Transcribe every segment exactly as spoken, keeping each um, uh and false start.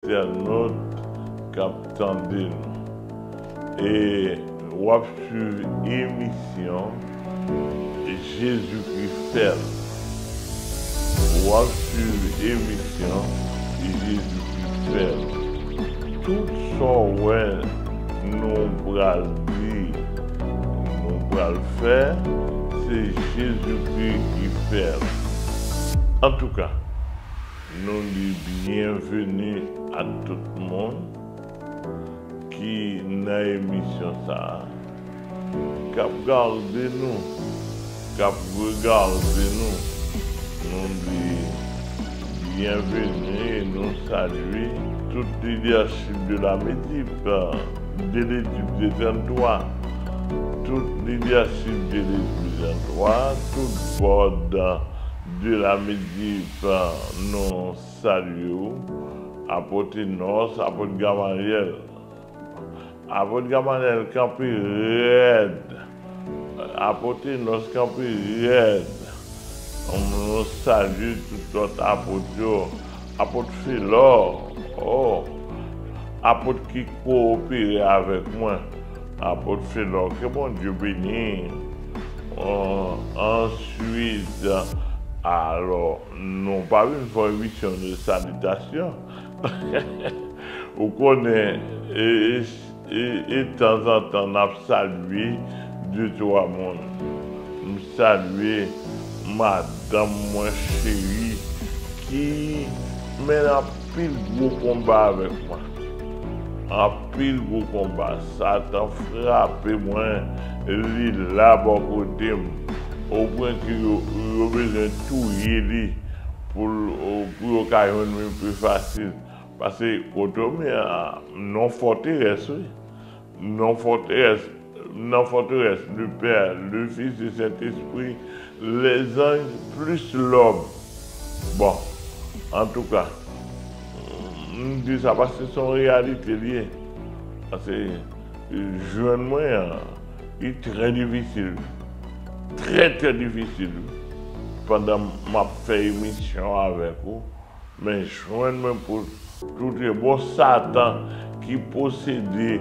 entènòt k ap tande nou. E w ap swiv emisyon Jezikri fè l. W ap swiv emisyon Jezikri fè l. Tout sa w wè nou pral di, nou pral fè, se Jezikri ki fè l. Antouka, nou di byenveni a tout moun ki nan emisyon sa a, k ap gade nou, k ap regade nou. Nou di byenveni e nou salye tout lidèchip de la Medip, de Ledip de trannntwa, tout lidèchip de Ledip de trannntwa, tout bòd de la Medip, nou salye w, Apot Enòs, Apot Gamalyèl. Apot Gamalyèl kanpe rèd. Apot Enòs kanpe rèd. Nou salye tout lòt apot yo. Apot Felò, o, apot ki kowopere avèk mwen. Apot Felò, ke Bondye beni. Answit, alò, nou pa vin fè emisyon de salitasyon. Ou konnen, e, e, e, e tanzantan n ap salye de twa moun. M salye madanm mwen cheri ki mennen anpil gwo konba avèk mwen. Anpil gwo konba. Satan frape mwen, li la bò kote m. Opwen ke yo, yo bezwen touye li pou l, pou yo ka jwenn mwen pi fasil. Paske kote w ye a, non fòterès, wi. Non fòterès, nan fòterès, le Père, le Fils, le Saint-Esprit, les anges, plus l'homme. Bon, antouka, m di sa paske se yon reyalite li ye. Paske jwenn mwen an, li trè difisil. Trè, trè difisil. Pandan m ap fè emisyon avèk ou, men jwenn mwen pou tout e bon Satan ki posede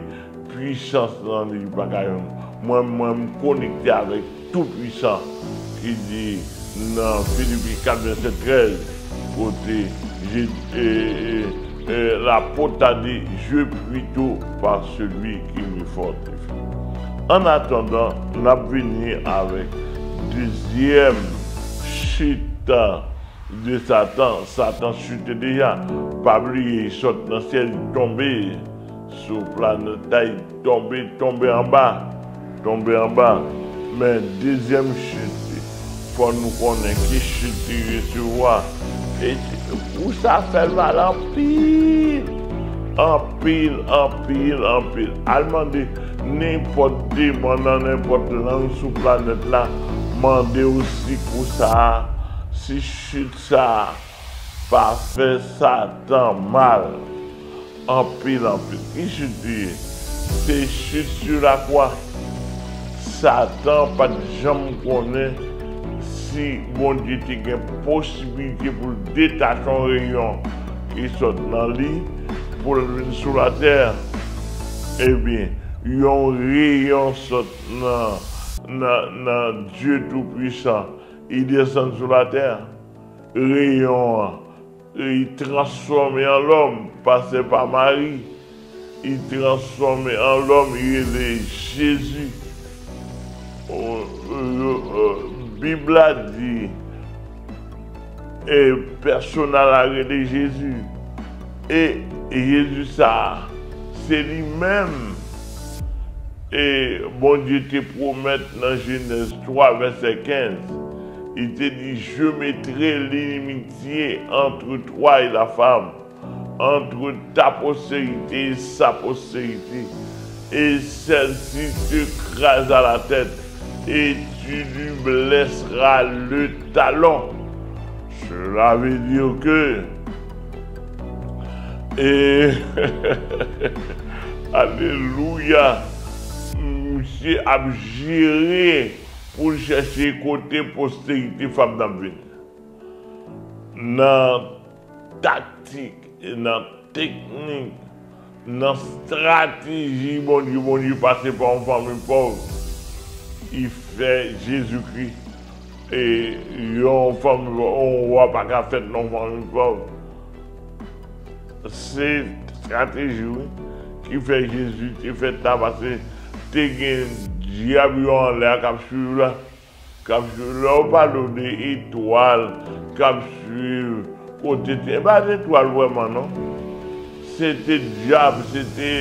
pwisans nan li, li pa ka jwenn. Mwen, mwen, m konekte avèk Toupwisan ki di nan Filipi kat vèsè trèz, kote Je-, e, e, e, lapot la di, Je puis tout par celui qui me fortifie. An atandan, n ap vini avèk dezyèm chit de Satan. Satan chite deja. Pa bliye, li sot nan syèl, li tonbe sou planèt la, li tonbe, tonbe anba, tonbe anba. Men dezyèm chit, fò nou konnen ki chit li resevwa. E kou sa fè l mal anpil. Anpil, anpil, anpil. Al mande nenpòt demon nan nenpòt lang sou planèt la, mande w si kou sa a, si chit sa a pa fè Satan mal anpil, anpil. Ki chit li ye? Se chit sou lakwa. Satan pa t janm konnen si Bondye te gen posibilite pou l detache yon reyon ki sot nan li pou l vin sou latè. Ebyen, yon reyon sot nan, nan, nan Dye Toupwisan, li desann sou latè. Reyon an, li transfòme an lòm, pase pa Mari, li transfòme an lòm, li rele Jezi. O, o, o, Bib la di, e pèsona la rele Jezi. E Jezi sa a, se li menm, e Bondye te pwomèt nan Jenèz twa, vèsè kenz. Li te di, Je mettrai l'inimitié entre toi et la femme, entre ta postérité et sa postérité, et celle-ci te crasera la tête, et tu lui blesseras le talon. Cela veut dire que, e, alelouya, misye ap jere pou l chèche kote posterite fanm nan ap vini. Nan taktik, nan teknik, nan estrateji Bondye. Bondye pase pa yon fanmi pòv. Li fè Jezikri, e, yon fanmi pòv, yon wa pa ka fèt nan yon fanmi pòv. Se estrateji, wi, ki fè Jezi te fèt la, paske te gen dyab yo anlè a k ap swiv la. K ap swiv, lè w pale w de etwal k ap swiv kote te, e pa t etwal vrèman, non. Se te dyab, se te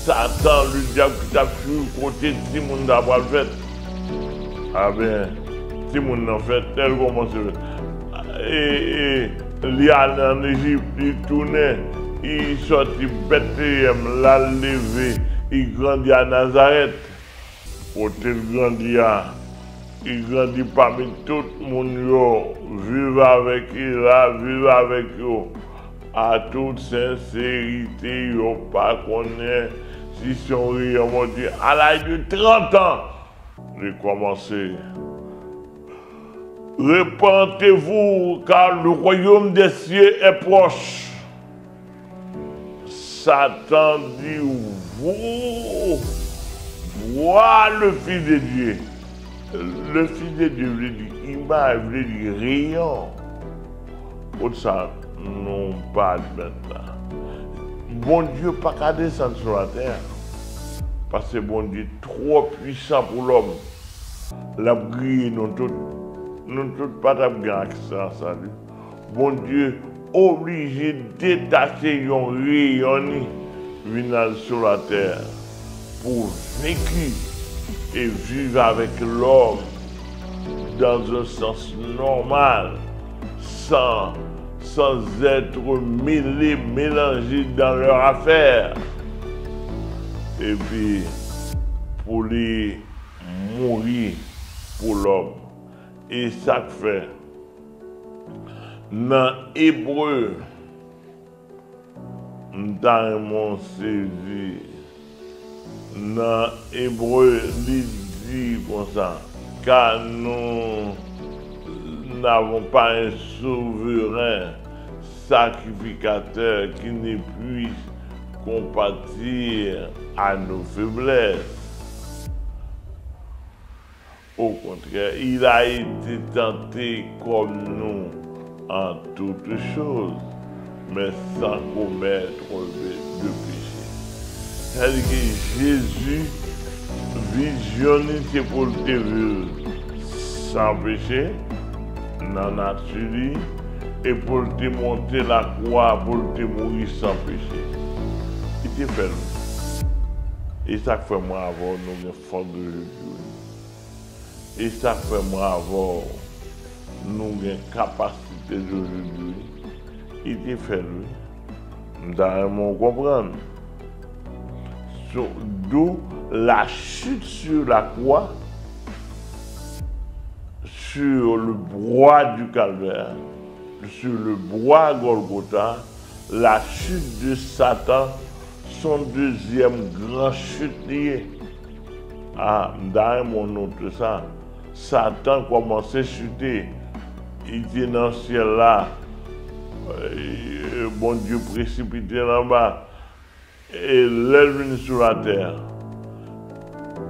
Satan, le dyab, ki t ap swiv kote timoun ta pral fèt. Aben, timoun nan fèt, lè l kòmanse fèt. E, e, li ale ann Ejip, li tounen, li sòti Betleyèm, l al leve, li grandi a Nazarèt. Kote l grandi a, li grandi pami tout moun yo, viv avèk li la, viv avèk yo. A tout senserite, yo pa konnen si se yon reyon Bondye. À l'âge de trente ans, li kòmanse. Repentez-vous, car le royaume des cieux est proche. Satan di, vous, voir le Fils de Dieu. Le Fils de Dieu vle di imaj, vle di reyon. Kot sa nou pa admèt la? Bondye pa ka desann sou latè, paske Bondye twò pwisan pou lòm. L ap griye nou tout. Nou tout pa t ap gen aksè a sa, li. Bondye oblije detache yon reyon li vin al sou latè pou venki e viv avèk lòm dans un sens normal, sans, sans être mêlé, mélangé dans leur affaire. Epi, pou li mouri pou lòm. E sa k fè, nan Ebre, m ta renmen w sezi, nan Ebre, li di konsa, car nous n'avons pas un souverain sacrificateur qui ne puisse compatir à nos faiblesses. Au contraire, il a été tenté comme nous en toutes choses, mais sans commettre de péché. Sètadi ke Jezi, vizyon li se pou l te viv san peche nan nati li, e pou l te monte lakwa, pou l te mouri san peche. Li te fè l. E sa k fè mwen avè w nou gen fòs de jodi. E sa k fè mwen avè w nou gen kapasite de jodi. Li te fè l, wi. M ta renmen w konprann. So, d'où la chute sur la croix, sur le bois du calvaire, sur le bois Golgotha, la chute de Satan, son dezyèm gran chit li ye. A, m ta renmen w note sa. Satan kòmanse chite. Li te nan syèl la. E, Bondye presipite l anba. E lè l vin sou latè,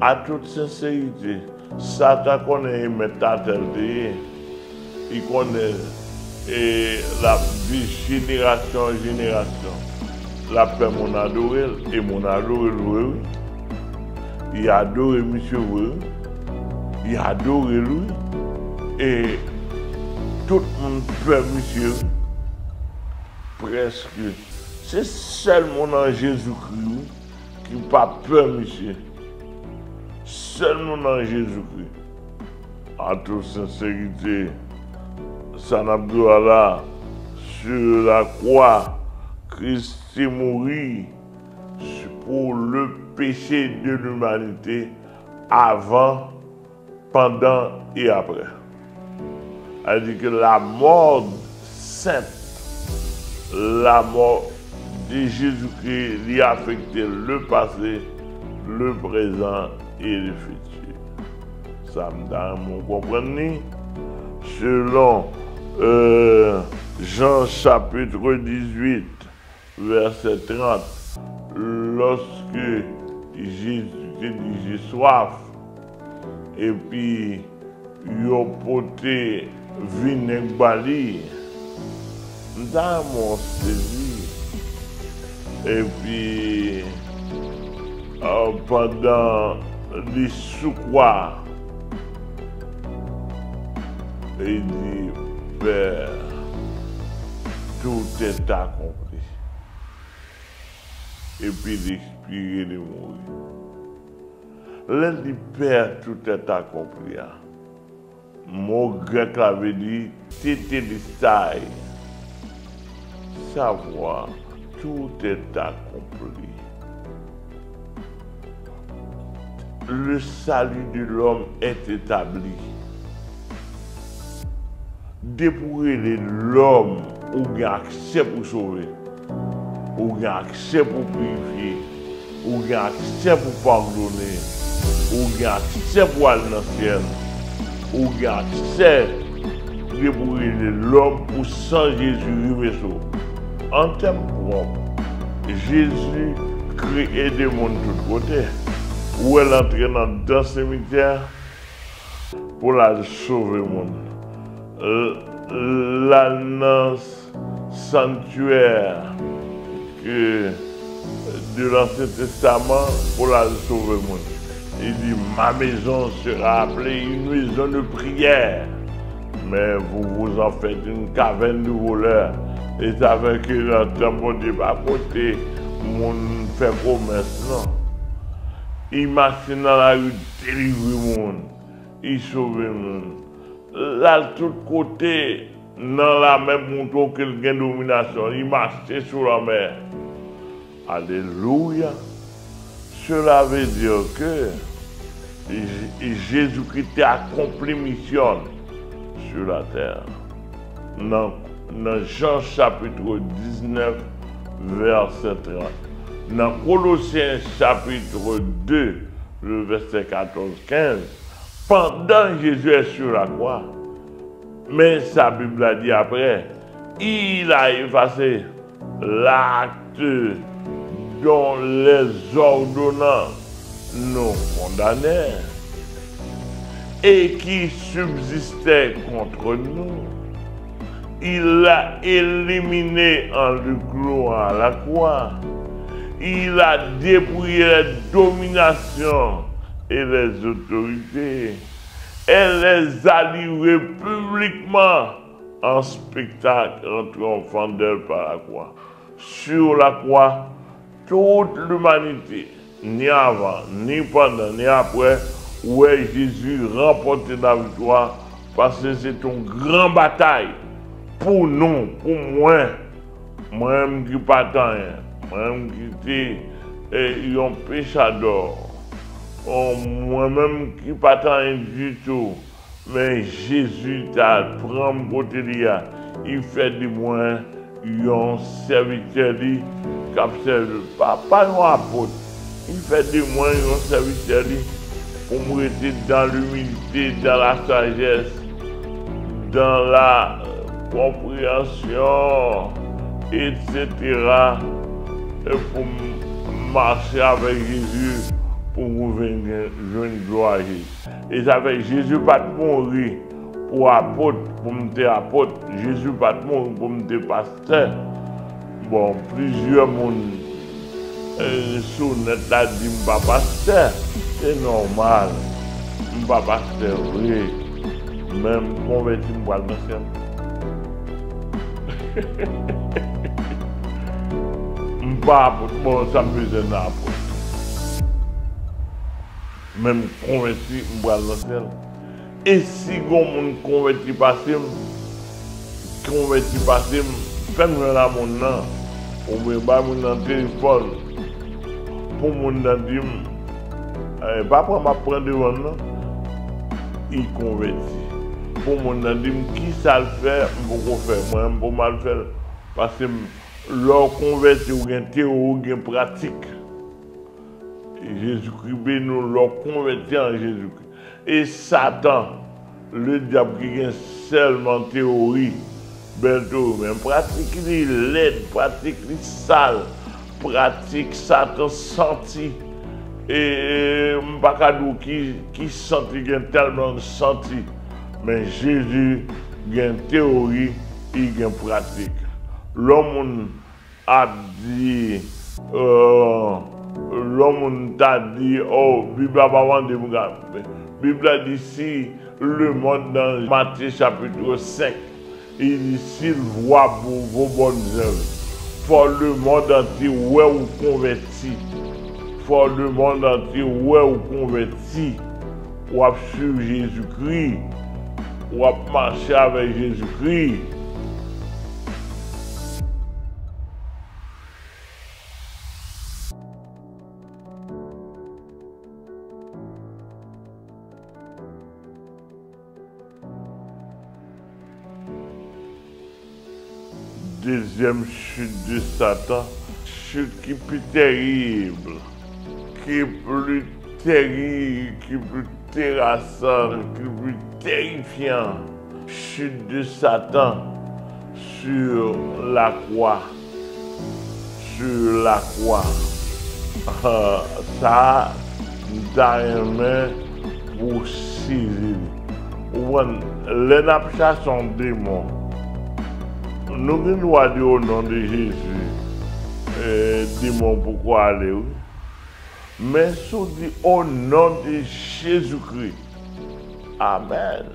a tout senserite, Satan konnen e mèt latè l te ye. Li konnen, e l ap viv jenerasyon an jenerasyon. L ap fè moun adore l, e moun adore l vre, wi. Li adore misye vre, wi. Li adore l, wi. E tout moun pè misye, wi. Prèske. Se sèl moun an Jezikri, wi, ki pa pè misye. Sèl moun an Jezikri. An tout senserite, sa n ap di w la, sur la croix, Kris te mouri pou le péché de l'humanité, avan, pandan e aprè. Sa vle di ke lamò sent, lamò de Jezikri, li afekte le passé, le présent et le futur. Sa m ta renmen w konprann li. Selon, euh, Jan chapit dizuit, Vèsè trant, lòske Jezi te di, "J'ai soif," epi yo pote vinèg ba li, m ta renmen w sezi. Epi, ah, pandan li sou kwa, li di, "Pè, tout est accompli." Epi li ekspire, li mouri. Lè l di, "Pè, tout est accompli" a, mo grèk la vle di tetelestai, savwa, tout est accompli. Le salut de l'homme est établi. Depi w rele lòm, ou gen aksè pou sove. Ou gen aksè pou pirifye. Ou gen aksè pou padone. Ou gen aksè pou al nan syèl. Ou gen aksè, depi w rele lòm, pou san Jezi rive sou ou. An tèm pwòp, Jezi kreye de moun tout kote. Ou wè l antre nan dan simityè pou l al sove moun. L-, l al nan santyè ke de l'Ancien Testament pou l al sove moun. Li di, "Ma maison sera appelée une maison de prière." Men vous vous en faites une caverne de voleurs. E sa fè ke nan tan Bondye pa kote moun fè komès, non. Li mache nan lari, delivre moun. Li sove moun. L al tout kote nan lanmè pou montre w ke l gen dominasyon. Li mache sou lanmè. Alelouya. Cela veut dire que J-, Jezikri te akonpli misyon sou latè. Nan, nan Jan chapit diznèf, vèsè trant. Nan Kolosyen chapit de, le vèsè katòz, kenz, pandan Jezi est sur la croix, men sa Bib la di apre, il a effacé l'acte dont les ordonnances nous condamnaient et qui subsistait contre nous. Il l'a éliminé en le clouant à la croix. Il a dépouillé les dominations et les autorités et les a livrées publiquement en spectacle en triomphant d'elles par la croix. Sur la croix, toute l'humanité, ni avan, ni pandan, ni apre, wè Jezi ranpòte laviktwa, paske se te yon gran batay pou nou, pou mwen. Mwen menm ki pa t anyen, mwen menm ki te, eh, yon pechadò, oh, mwen menm ki pa t anyen ditou, men Jezi t al pran m kote li a, li fè de mwen yon sèvitè li k ap sèvi, pa, pa yon apot. Li fè de mwen yon sèvitè li pou m rete dans l'humilité, dans la sagesse, dans la, euh, compréhension, et cetera, e pou m mache avèk Jezi, pou m jwenn, jwenn glwa Jezi. E sa fè Jezi pa t mouri pou apot, pou m te apot. Jezi pa t mouri pou m te pastè. Bon, plizyè moun, eh, sou nèt la di m pa pastè. Se nòmal. M pa pastè vre. Men m konvèti, m pral nan syèl. M pa apot. Bon, sa m bezwen nan apot? Men m konvèti, m pral nan syèl. E si gon moun konvèti pase m, konvèti pase m, fè m jwenn a moun nan, oubyen bay moun nan telefòn, pou moun nan di m, eh, pa pran m ap pran devan l non, li konvèti. Pou moun nan di m, "Kisa l fè?" M poko fè, mwen menm pou m al fè l. Paske m, lè w konvèti, ou gen teyori, ou gen pratik. Jezikri beni w lè w konvèti an Jezikri. E Satan, ledyab ki gen sèlman teyori, Bèl teori, men pratik li lèd, pratik li sal, pratik Satan santi. E, e, m pa ka di w ki, ki sant li gen, tèlman l santi. Men Jezi gen teori, li gen pratik. Lè yon moun ap di, euh, lè yon moun ta di, oh, Bib la pa mande m ka. Bib la di si le monde dans Matthieu chapitre cinq, li di si l vwa pou vo bòn zèv, fò le monde entier wè ou konvèti. Fò le monde entier wè ou konvèti. W ap swiv Jezikri. W ap mache avèk Jezikri. Dezyèm chit de Satan, chit ki pi tèrib, ki pli tèrib, ki pli terasan, ki pli terifyan, chit de Satan sur la croix. Sur la croix. Ah, sa, m ta renmen pou w sezi li. Ou konprann, lè n ap chase yon demon, nou gen dwa di, "O non de Jezi," eh, demon poko ale, wi. Men si w di, "O non de Jezikri," amèn.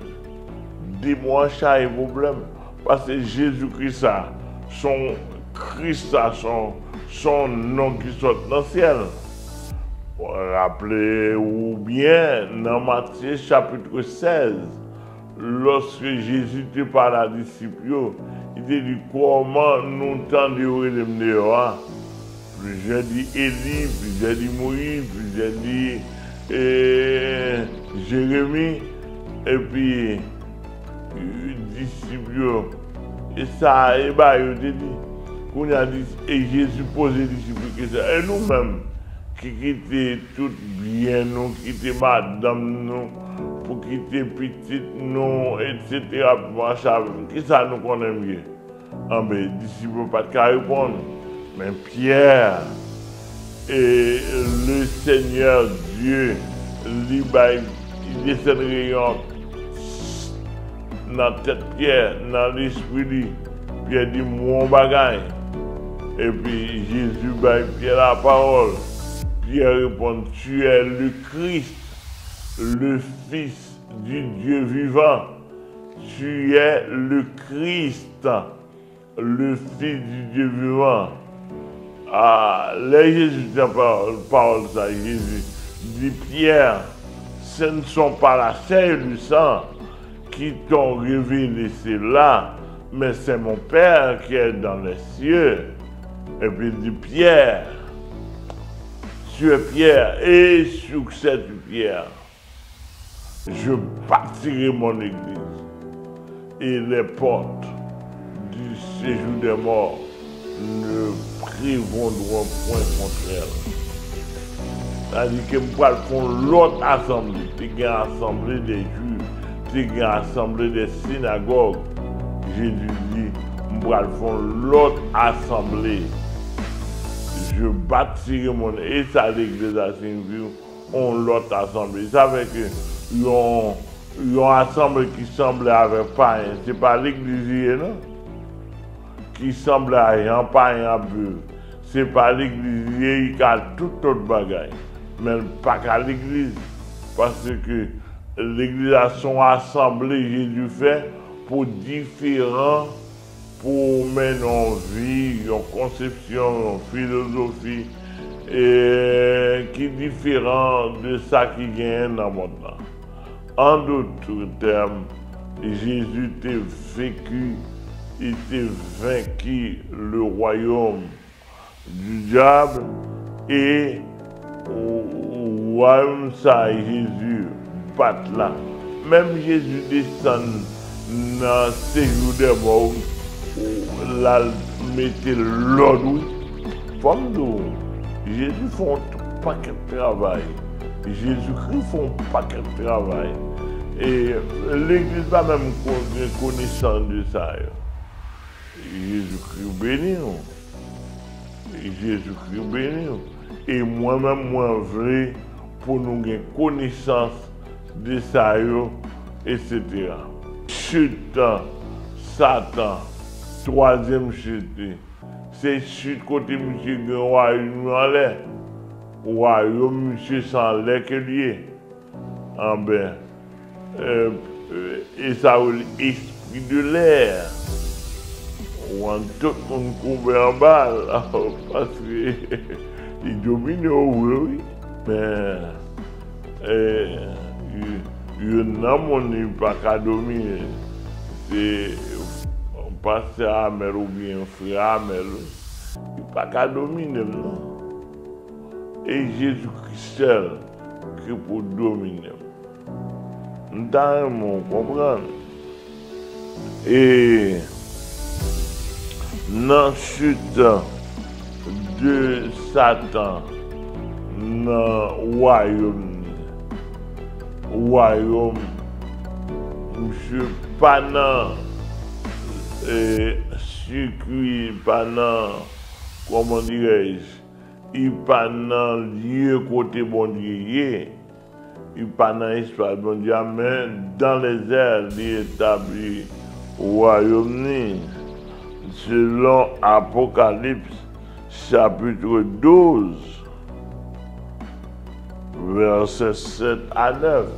Demon an chaje pwoblèm. Paske Jezikri sa, se yon Kris sa, se yon, se yon non ki sot nan syèl. Raple ou byen, nan Matye chapit sèz, lòske Jezi te pale a disip yo, li te di, "Kòman nou tande yo rele m deyò a?" Plizyè di Eli, plizyè di Moyiz, plizyè di, eh, Jeremi, epi, eh, disip yo, e sa, e ba yo te di. Kounye a, dis-, e Jezi poze disip yo kesyon, "E nou menm, ki kite tout byen nou, kite madanm nou, pou kite pitit nou, etsetera, pou mache avè m, kisa nou konnen m ye?" Anben, disip yo pa t ka reponn. Men Pyè, e le Seigneur Dieu, li bay, li desann reyon nan tèt Pyè, nan lespri li. Pyè di, "M wè yon bagay." Epi Jezi bay Pyè lapawòl. Pyè reponn, "Tu es le Christ, le Fils du Dieu vivant. Tu es le Christ, le Fils du Dieu vivant." Ah, lè Jezi di pawòl, pawòl sa, Jezi di, "Pierre, ce ne sont pas la chair et le sang qui t'ont révélé cela, mais c'est mon Père qui est dans les cieux." Epi li di, "Pierre, tu es Pierre, et sur cette pierre, je bâtirai mon église, et les portes du séjour des morts ne prévaudront point contre elle." Sa di ke m pral fè yon lòt asanble. Te gen asanble de Jwif, te gen asanble de sinagòg. Jezi di, "M pral fè yon lòt asanble." Je bâtirai mon, e sa legliz la siyifi, yon lòt asanble. Sa fè ke yon, yon asanble ki sanble avèk payen, se pa legliz li ye, non. Ki sanble a jan payen ap viv, se pa legliz li ye, li ka tout lòt bagay. Men l pa ka legliz. Paske legliz la se yon asanble Jezi fè pou diferan, pou w mennen yon vi, yon konsepsyon, yon filozofi, e, ki diferan de sa ki genyen nan mond lan. An dòt tèm, Jezi te venki, li te venki le royaume du diable, e wayòm sa a Jezi bat la. Menm Jezi desann nan séjour des morts, l al mete lòd, wi. Fò m di w, Jezi fè yon pakèt travay. Jezikri fè yon pakèt travay. E legliz pa menm ko-, gen konesans de sa yo. Jezikri beni w. Jezikri beni w. E mwen menm, mwen vle pou nou gen konesans de sa yo, etsetera. Chit Satan, twazyèm chit li, se chit kote misye gen wayòm li anlè. Wayòm misye se anlè ke l ye. Anben, e, e sa yo rele espri de lè. Ou konn tout moun koube anba l, paske li domine w vre, wi. Men, e, y-, youn nan moun li pa ka domine. Se pastè Amèl oubyen frè Amèl, wi. Li pa ka domine m, non. E Jezikri sèl ki pou domine m. M ta renmen w konprann. E nan chit de Satan nan wayòm li, wayòm misye pa nan, e, sikui, pa nan, comment dirais-je, li pa nan lye kote Bondye ye. Li pa nan espas Bondye a, men dans les airs, li etabli wayòm li, selon Apokalips, chapit douz, vèsè sèt a nèf.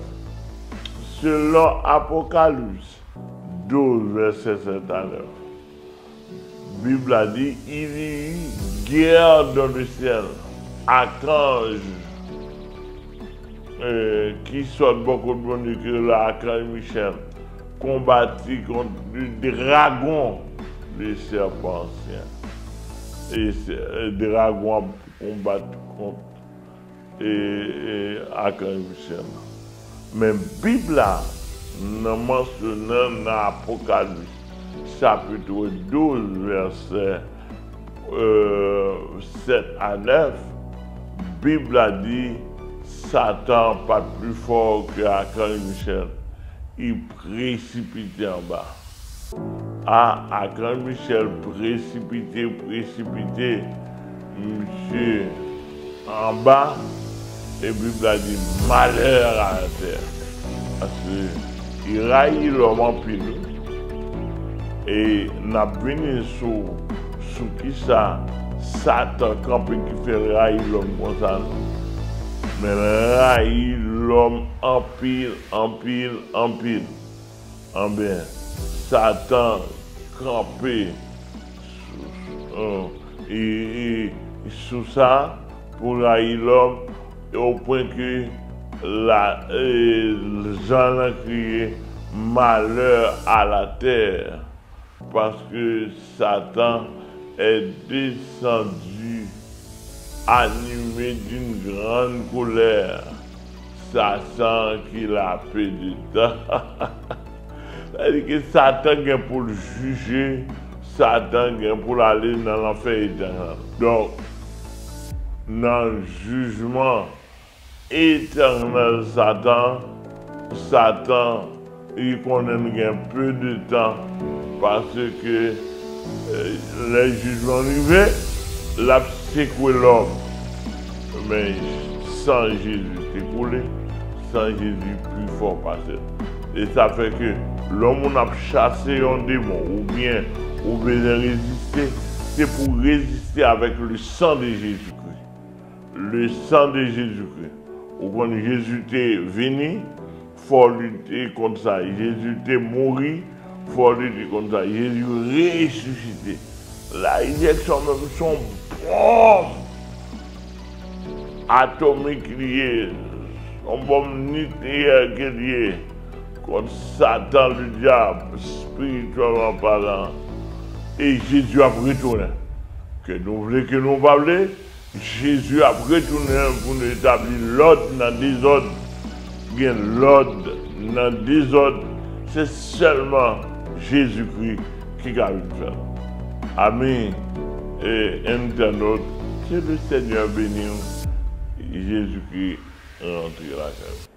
Selon Apokalips douz, vèsè sèt a nèf. Bib la di, il y eut guerre dans le ciel. Akanj, e, ki sòt bò kot Bondye, ki rele Akanj Michèl, konbati kont le dragon, le serpent ancien. E se, e, dragon ap konbat kont e, e, akanj Michèl. Men Bib la, nan mansyone nan Apokalips, chapit douz, vèsè, e, sèt a nèf, Bib la di, Satan pa t pli fò ke akanj Michèl. Li presipite anba. A, akanj Michèl presipite, presipite, misye anba, e Bib la di, malheur à la terre. Paske li rayi lòm anpil, wi. E n ap vini sou, sou kisa Satan kanpe ki fè l rayi lòm konsa, non. Men l rayi lòm anpil, anpil, anpil. Anben, Satan kanpe sou, e, e, sou sa pou rayi lòm, e o pwen ke la, e, jan l kriye, malheur à la terre, parce que Satan est descendu animé d'une grande colère, sachant qu'il a peu de temps. Sa vle di ke Satan gen pou l jije, Satan gen pou l ale nan lanfè etènèl. Donk, nan jijman etènèl Satan, Satan, li konnen l gen peu de temps, paske, e, lè jijman rive, l ap sekwe lòm. Men san Jezi te koule, san Jezi pi fò pase l. E sa fè ke lè yon moun ap chase yon demon, oubyen ou bezwen reziste, se pou w reziste avèk le sang de Jésus-Christ. Le sang de Jésus-Christ. Ou konn Jezi te vini, fò l lite kont sa. Jezi te mouri, fò l lite kont sa. Jezi resisite. Larezirèksyon menm se yon bonm atomik li ye, se yon bonm nikleyè ke l ye kont Satan, le diable, espirityèlman palan. E Jezi ap retounen. Ke nou vle, ke nou pa vle, Jezi ap retounen pou nou etabli lòd nan dezòd. Gen lòd nan dezòd, se sèlman Jezikri ki ka vin fè l. Ami e entènot, ke le Senyè beni w. Jezikri rantre lakay ou.